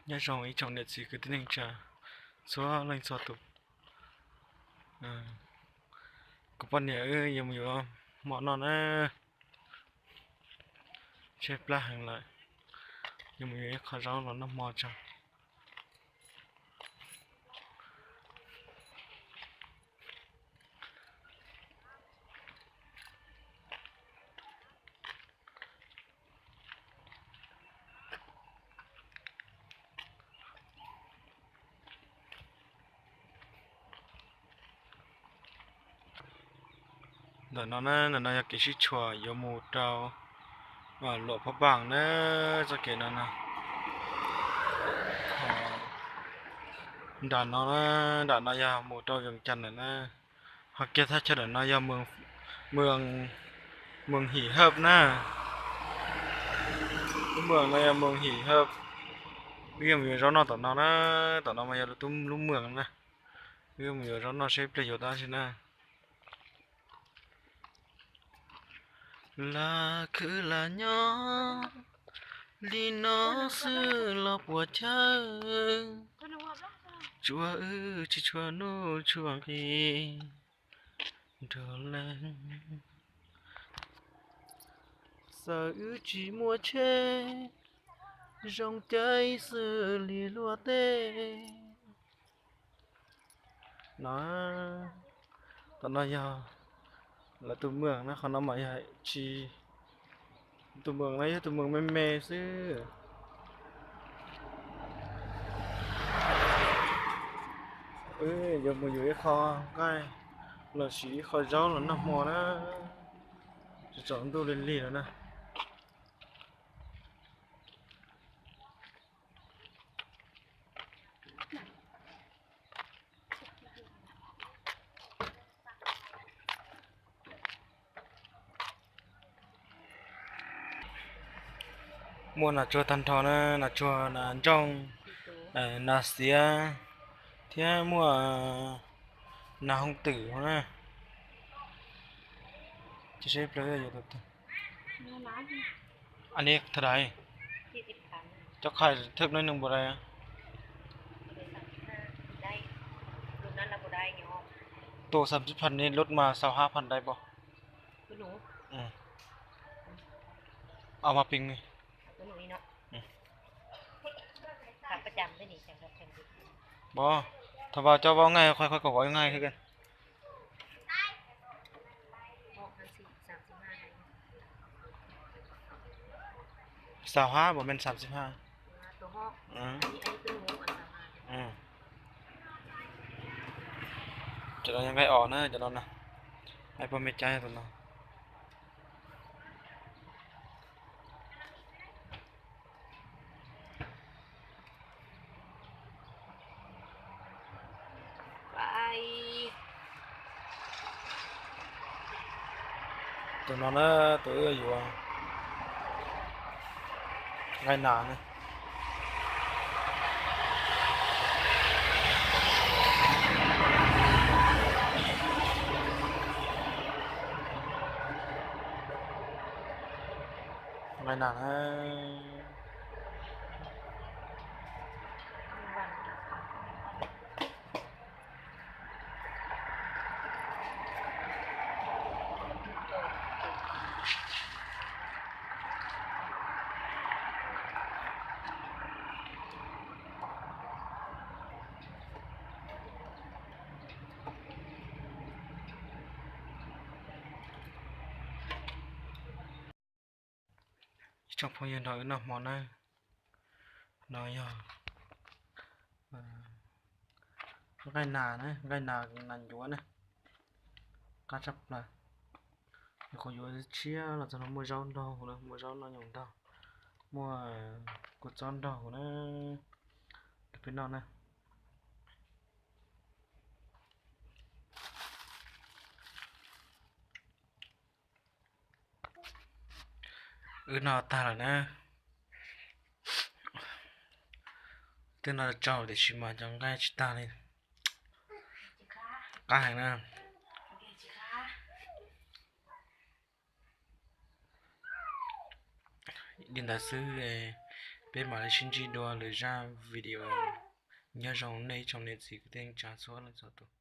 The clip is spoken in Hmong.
Nyob zoo ib tsoom niam txiv kwv tij neej tsa txhua leej txhua tus. Kuv poj niam wb yuav mus yuav hmo noj na. Tshaib plab heev lawm, yuav mus yuav ib qho zaub los noj hmo tso. Ntawm no na, ntawm no yog kev sib tshuam yuav mus rau Luam Phab Npaas na, txoj kev no na. Nram no, nram no yog mus rau Vees Cas lawm na. Ho kiag thaj chaw nram no yog Moos Him Hawj na. Lub moos no yog Moos Him Hawj. Wb yuav mus yuav zaub noj tom no na, tom no mas yog lub moos na. Wb yuav mus yuav zaub noj seb pliag yuav dab tsi na. Lam khwv lam nyob li no xwb los puas chawj, tsuav wb tsis tshua nuj tshua nqi nrog leej. Txawm wb tsis muaj tsheb, zoo caij xws li luag tej. No, tom no yog lawv tus moos na, qhov no mas yog tsis, tus moos no yog tus moos me me xwb. Wb yuav mus yuav ib qho nqaij los sis ib qho zaub los noj hmo na, tsis tsaus ntuj lig lig lawm na. Muaj nas tsuag tag nrho na, nas tsuag, nas ntsoog, nas xiav, thiab muaj nas hooj twm na. Ces seb plaws yuav tus twg. An li thav dais? Cov khai thwb no nws npaum dais? Tua xam sib phaj ne, lub mas xaus hab phaj dais pom. Au mas ping. Pom, thaum vas cov vaub ngaij, qhov qhov kom vaub ngaij. Xaus hab pom, men xam sib phaj. Cov no yog nqaij os na, cov no na. Nqaij pog me cab tus no. Tus no na, tus wb yuav, nqaij nas na. Nqaij nas na. Ib tsoom phooj ywg nrog wb noj hmo na, no yog nqaij nas na, nqaij nas, nas ncuav na, qab tshaj plaws. Nyuam qhuav yuav tshiab los txog no muaj zaub nrog, muaj zaub noj nyoos nrog, muaj kua txob nrog na, peb noj na. Wb noj tag lawm na. Twb noj tsaug tiam sis mas cov nqaij tsis tag li. Qab heev na. Li ntawd xwb, Peb mam li sib ntsib dua lwm zaj video. Nyob zoo nej ib tsoom niam txiv kwv tij neej tsa txhua leej txhua tus.